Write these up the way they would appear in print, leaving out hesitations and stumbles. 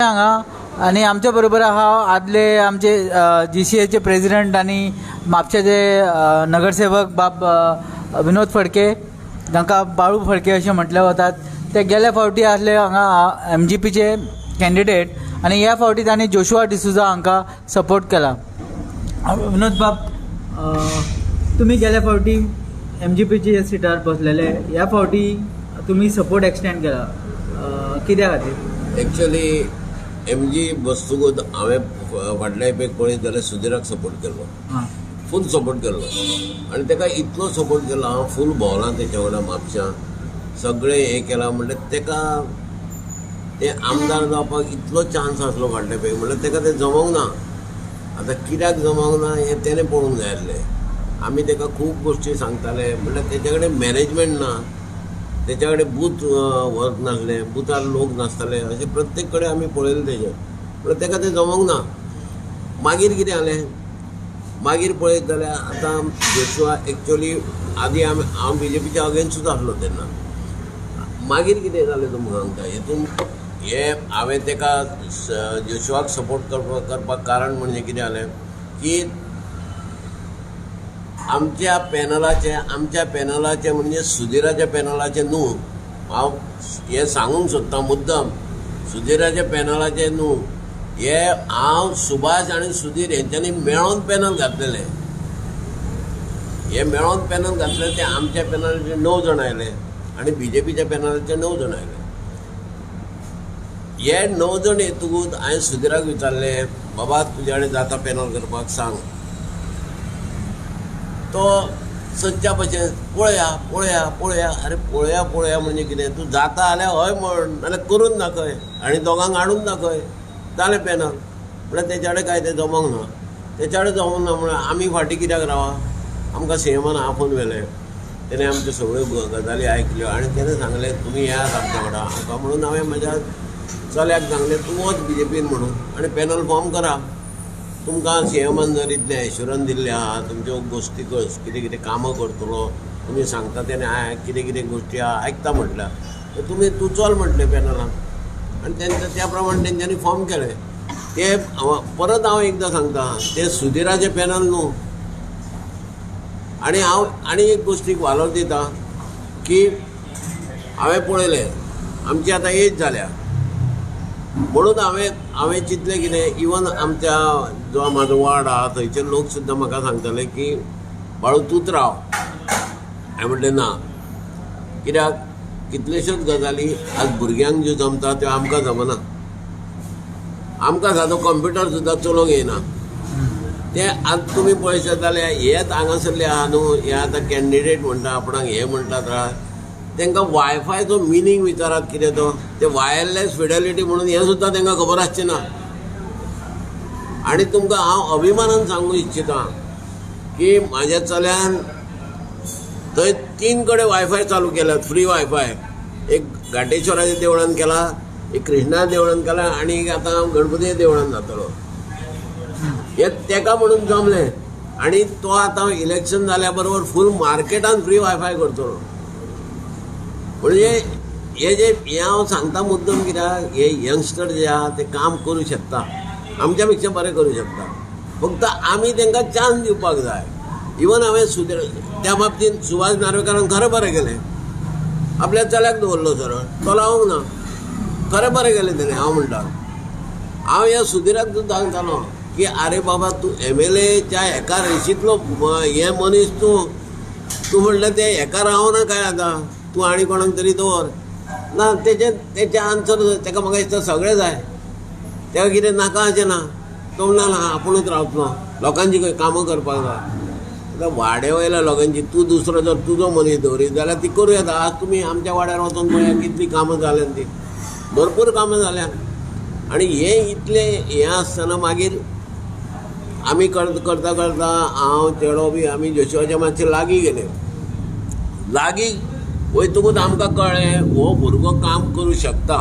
हांगा आनी आमच्या बरोबर आहा आदले आमचे जीसीएचे प्रेजिडंट आनी म्हापशेचे नगरसेवक बाब विनोद फडके, तांकां बाळू फडके अशें म्हटले वतात. ते गेल्या फावटी आसले हांगा एमजीपीचे कॅन्डिडेट आनी ह्या फावटी तांणी जोशुआ डिसुजा हांकां सपोर्ट केला. विनोद बाब, तुमी गेल्या फावटी एमजीपीच्या सिटार बसलेले, ह्या फावटी तुमी सपोर्ट एक्सटेंड केला, कित्या खातीर? एक्चुअली एमजी बसतकूच हांवें फाटल्या खेपेक पळयत जाल्यार सुधीराक सपोर्ट केल्लो, फूल सपोर्ट केल्लो आनी ताका इतलो सपोर्ट केलो, हांव फूल भोंवलां तेच्या वांगडा म्हापशां, सगळें हें केलां. म्हणल्यार ताका ते आमदार जावपाक इतलो चान्स आसलो फाटल्या खेपेक, म्हणल्यार ताका तें जमोंक ना. आतां कित्याक जमोंक ना हें तेणें पळोवंक जाय आसलें. आमी ताका खूब गोश्टी सांगताले, म्हणल्यार तेच्या कडेन मॅनेजमेंट ना, तेच्या कडेन बूथ वर्क नासलें, बुथार लोक नासताले, अशें प्रत्येक कडेन आमी पळयलें तेजें. म्हणल्यार ताका तें जमोंक ना. मागीर कितें जालें, मागीर पळयत जाल्यार आतां जोशुआ एक्चुअली आदी आमी हांव बीजेपीच्या अगेन्स्टूच आसलो तेन्ना. मागीर कितें जालें तुमकां सांगता, हेतून हे हांवें ताका जोशुआक सपोर्ट करपाक कारण म्हणजे कितें जालें की आमच्या पॅनलाचे म्हणजे सुधीराच्या पॅनलाचे न्हू, हांव हें सांगूंक सोदतां मुद्दम, सुधीराच्या पॅनलाचे न्हू, हे हांव सुभाष आनी सुधीर हेंच्यांनी मेळोन पॅनल घातलेले. हे मेळोन पॅनल घातले ते आमच्या पॅनलाचे 9 जाण आयले आनी बीजेपीच्या पॅनलाचे 9 जाण आयले. हे 9 जाण येतकूच हांवें सुधीराक विचारलें, बाबा तुज्या कडेन जाता पॅनल करपाक सांग. तो सदच्या भशेन पळया पळया पळया, अरे पळया पळया म्हणजे कितें, तूं जाता जाल्यार हय म्हण, नाल्यार करून दाखय आनी दोगांक हाडून दाखय, जालें पॅनल. म्हळ्यार तेच्या कडेन कांय तें जमोंक ना, तेच्या कडेन जमोंक ना म्हणून आमी फाटीं कित्याक रावा. आमकां सीएमान आपोवन व्हेलें, तेणें आमच्यो सगळ्यो गजाली आयकल्यो आनी तेणें सांगलें तुमी येयात आमच्या वांगडा आमकां. म्हणून हांवें म्हज्या चल्याक सांगलें तूं वच बीजेपीन म्हणून आनी पॅनल फॉर्म करा, तुमकां सीएमान जर इतलें एश्युरन्स दिल्लें आहा, तुमच्यो गोश्टी कितें कितें कामां करतलो, तुमी सांगता तेणें कितें कितें गोश्टी आहा आयकता म्हटल्यार, तर तुमी तूं चल म्हटलें पॅनलान. आनी तेंच्या त्या प्रमाणे तेंच्यांनी फॉर्म केलें. ते परत हांव एकदां सांगता, ते सुधीराचें पॅनल न्हू. आनी हांव आनी एक गोश्टीक वालोर दिता की हांवें पळयलें आमची आतां एज जाल्या म्हणून हांवें चिंतलें कितें, इवन आमच्या जो म्हाजो वार्ड आहा थंयचे लोक सुद्दां म्हाका सांगताले की बाळू तूंच राव. हांवें म्हणलें ना, कित्याक कितल्योश्योच गजाली आज भुरग्यांक ज्यो जमता त्यो आमकां जमना. आमकां सादो कंप्युटर सुद्दां चलोवंक येना. ते आज तुमी पळयशात जाल्यार हेच हांगासरले आहा न्हू, हे आतां कॅन्डिडेट म्हणटा आपणाक, हे म्हणटात, तांकां वायफायचो मिनींग विचारात कितें तो, ते वायरलेस फिडेलिटी म्हणून हें सुद्दां तांकां खबर आसचें ना. आनी तुमकां हांव अभिमानान सांगूंक इच्छिता की म्हाज्या चल्यान थंय 3 कडेन वायफाय चालू केल्यात, फ्री वायफाय. एक घाटेश्वराच्या देवळान केला, एक कृष्णा देवळान केला आनी एक आतां गणपती देवळान जातलो. हे तेका म्हणून जमलें आनी तो आतां इलेक्शन जाल्या बरोबर फूल मार्केटान फ्री वायफाय करतलो. म्हणजे हे जे हें हांव सांगता मुद्दम कित्याक हे यंगस्टर जे आहा ते काम करूं शकता, आमच्या पेक्षा बरें करूं शकता, फक्त आमी तांकां चान्स दिवपाक जाय. इवन हांवें सुधीर त्या बाबतींत सुभाष नार्वेकारान खरें बरें केलें, आपल्या चल्याक दवरलो सरळ, तो लावंक ना, खरें बरें केलें तेणें. हांव म्हणटा हांव ह्या सुधीराक सुद्दां सांगतालो की आरे बाबा तूं एमएलएच्या एका रेशींतलो हे मनीस, तूं तूं म्हणलें तें एका रावना काय आतां, तूं आनी कोणाक तरी दवर ना. तेचें आन्सर ताका म्हाका दिसता सगळें जाय, ताका कितें नाका अशें ना. तो म्हणटा ना आपुणूच रावतलो, लोकांची कामां करपाक जाय. आतां वाड्या वयल्या लोकांची तूं दुसरो जर तुजो मनीस दवरीत जाल्यार ती करूं येता. आज तुमी आमच्या वाड्यार वचून पळया कितलीं कामां जाल्यात ती, भरपूर कामां जाल्यात. आनी हें इतलें हें आसतना मागीर आमी करता करता हांव चेडो बी आमी जोशुआच्या मातशे लागीं गेले. लागीं वयतकूच आमकां कळ्ळें हो भुरगो काम करूं शकता,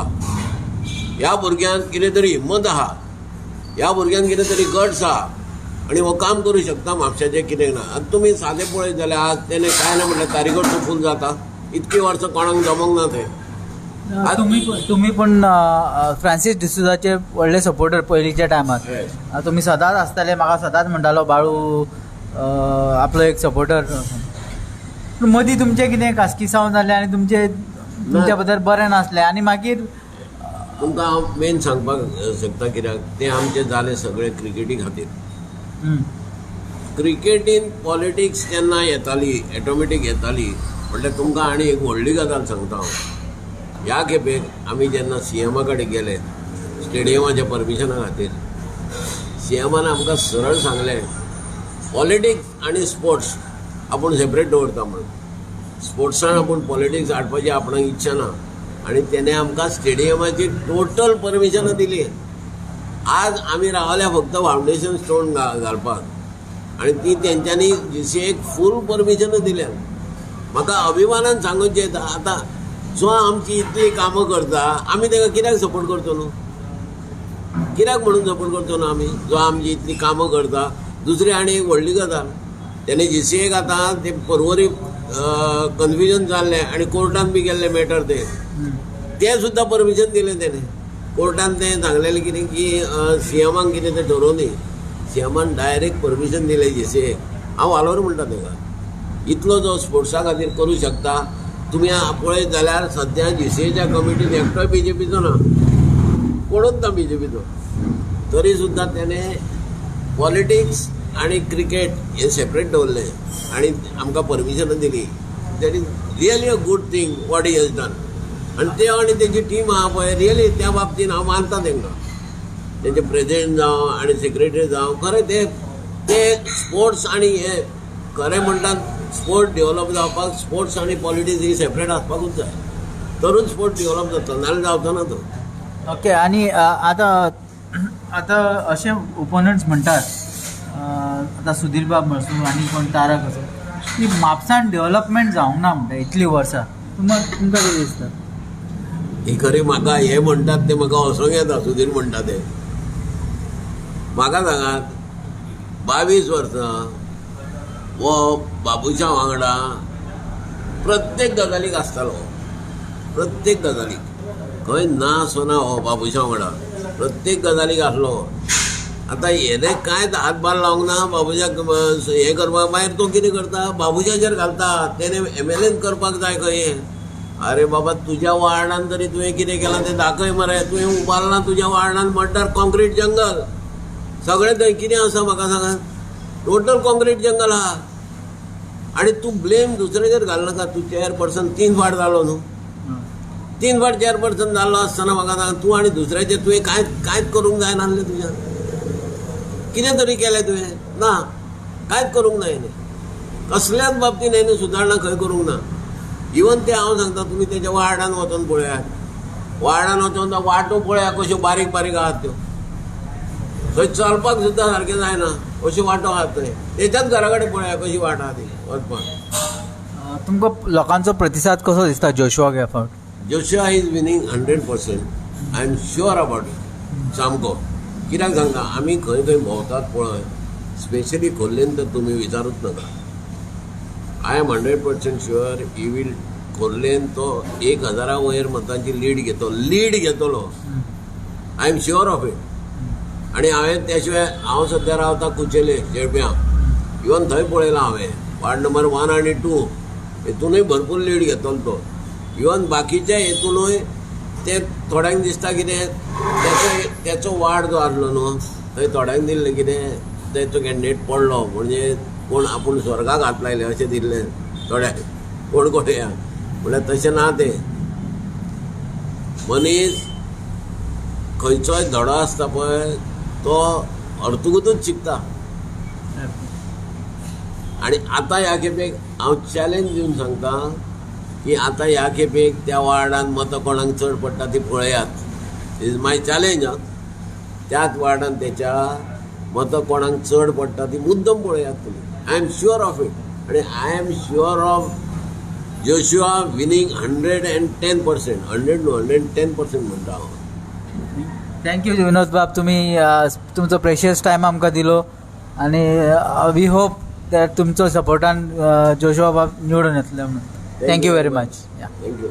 ह्या भुरग्यान कितें तरी हिम्मत आहा, ह्या भुरग्यान कितें तरी गट्स आहा आनी हो काम करूं शकता म्हापशाचें कितें ना. आतां तुमी सादें पळयत जाल्यार आज तेणें कांय ना म्हटल्यार कारिगरचो फूल जाता, इतकीं वर्सां कोणाक जमोंक ना तें. तुम्ही पण फ्रांसीस डिसुजाचे व्हडले सपोर्टर पयलींच्या टायमार. तुमी सदांच आसताले, म्हाका सदांच म्हणटालो बाळू आपलो एक सपोर्टर. पूण मदीं तुमचें कितें कास्किसांव जालें आनी तुमचे तुमच्या बद्दल बरें नासलें आनी मागीर तुमकां हांव मेन सांगपाक शकता कित्याक तें आमचें जालें सगळें क्रिकेटी खातीर. क्रिकेटीन पॉलिटिक्स केन्ना येताली, ऑटोमॅटीक येताली. म्हटल्यार तुमकां आनी एक व्हडली गजाल सांगता हांव. ह्या खेपेक आमी जेन्ना सीएमा कडेन गेले स्टेडियमाच्या परमिशना खातीर, सीएमान आमकां सरळ सांगलें, पॉलिटिक्स आनी स्पोर्ट्स आपूण सेपरेट दवरता म्हणून. स्पोर्ट्सान आपूण पॉलिटिक्स हाडपाची आपणाक इच्छा ना. आनी तेणें आमकां स्टेडियमाची टोटल परमिशनां दिली. आज आमी रावल्या फक्त फावंडेशन स्टोन घालपाक आनी ती तेंच्यांनी जीसीएक फूल परमिशनां दिल्या. म्हाका अभिमानान सांगूचें येता, आतां जो आमची इतली कामां करता आमी ताका कित्याक सपोर्ट करचो न्हू? कित्याक म्हणून सपोर्ट करचो न्हू आमी, जो आमची इतली कामां करता? दुसरी आनी एक व्हडली गजाल, तेणे जीसीएक आतां ते परवरी कन्फ्युजन जाल्लें आनी कोर्टान बी गेल्लें मॅटर तें, तें सुद्दां परमिशन दिलें तेणें. कोर्टान तें सांगलेलें कितें की सीएमाक कितें तें ठरोवनी, सीएमान डायरेक्ट परमिशन दिलें जीसीएक. हांव वालोर म्हणटा ताका, इतलो जो स्पोर्ट्सा खातीर करूं शकता. तुमी पळयत जाल्यार सद्या जीसीएच्या कमिटीन एकटोय बीजेपीचो ना, कोणूच ना बीजेपीचो. तरी सुद्दां तेणें पॉलिटिक्स आनी क्रिकेट हें सेपरेट दवरलें आनी आमकां परमिशनां दिली. That is really a good thing what he has done. आनी ते आनी तेजी टीम आहा पळय, रियली त्या बाबतीन हांव मानता तांकां. तेंचे प्रेजिडेंट जावं आनी सेक्रेटरी जावं, खरें ते ते स्पोर्ट्स आनी हे खरें म्हणटात स्पोर्ट डेवलप जावपाक स्पोर्ट्स आनी पॉलिटिक्स ही सेपरेट आसपाकूच जाय, तरूच स्पोर्ट डेवलप जातलो, नाजाल्यार जावचो ना तो. ओके. आनी आतां आतां अशे ओपोनंट्स म्हणटात, आतां सुधीर बाब आसूं आनी कोण तारक आसूं, की म्हापसान डेवलपमेंट जावंक ना म्हणटा इतलीं वर्सां. तुमकां कितें दिसता? ही खरी म्हाका हे म्हणटात ते म्हाका हसोंक येता. सुधीर म्हणटा ते म्हाका सांगात, 22 वर्सां हो बाबूच्या वांगडा प्रत्येक गजालीक आसतालो, प्रत्येक गजालीक खंय ना असो ना, हो बाबूच्या वांगडा प्रत्येक गजालीक आसलो. आतां हेणे कांयच हातभार लावंक ना बाबूच्याक हें करपाक. मागीर तो कितें करता, बाबूच्याचेर घालता, तेणें एमएलएन करपाक जाय खंय हें. अरे बाबा, तुज्या वार्डान तरी तुवें कितें केलां तें दाखय मरे. तुवें उबारलां तुज्या वार्डान म्हणटार कॉन्क्रीट जंगल सगळें, थंय कितें आसा म्हाका सांगात, टोटल कॉन्क्रीट जंगल आहा. आनी तूं ब्लेम दुसऱ्याचेर घालनाका. तूं चेअरपर्सन 3 फावट जालो न्हू, 3 फावट चेअरपर्सन जाल्लो आसतना म्हाका सांग, तूं आनी दुसऱ्याचेर तुवें कांयच कांयच करूंक जायना आसलें तुज्यान, कितें तरी केलें तुवें ना, कांयच करूंक ना हेणें, कसल्याच बाबतीन हेणें सुदारणा खंय करूंक ना. इवन ते हांव सांगता, तुमी तेच्या वार्डान वचोन पळयात, वार्डान वचोन वाटो पळया कश्यो बारीक बारीक आहात त्यो, थंय चलपाक सुद्दां सारकें जायना अश्यो वाटो आहात थंय. तेच्याच घरा कडेन पळया कशी वाट आहा ती वचपाक. तुमकां लोकांचो प्रतिसाद कसो दिसता जोशुआक ह्या फावट? Joshua is winning 100%, I am sure about it सामको. कित्याक सांगता, आमी खंय खंय भोंवतात पळय, स्पेशली खोर्लेन तर तुमी विचारूच नाका. I am 100% sure he will खोर्लेन तो 1000 वयर मतांची लीड घेतलो, लीड घेतलो, I am sure of it. आनी हांवें त्या शिवाय हांव सद्या रावता कुचेले शेळप्यां, इवन थंय पळयलां हांवें वार्ड नंबर 1 आनी 2 हेतूनय भरपूर लीड घेतलो तो. इवन बाकीच्या हेतूनय ते थोड्यांक दिसता कितें तेचो वार्ड जो आसलो न्हू थंय थोड्यांक दिल्लें कितें तेचो कॅन्डिडेट पडलो म्हणजे कोण आपूण स्वर्गाक हात लायले अशें दिल्लें थोड्यांक, कोण कोण म्हणल्यार तशें ना. तें मनीस खंयचोय धडो आसता पळय तो अर्थुकूच शिकता. आनी आतां ह्या खेपेक हांव चॅलेंज दिवन सांगता की आतां ह्या खेपेक त्या वार्डान मतां कोणाक चड पडटा ती पळयात, is my challenge. त्याच वार्डान तेच्या मतां कोणाक चड पडटा ती मुद्दम पळयात तुमी. I am sure of it. आनी I am sure of Joshua winning 110%, 100 न्हू 110% म्हणटा हांव. Thank you विनोद बाब, तुमी तुमचो प्रेशियस टायम आमकां दिलो आनी we hope that तुमचो सपोर्टान जोशुआ बाब निवडून येतले म्हणून. Thank you very much. Thank you.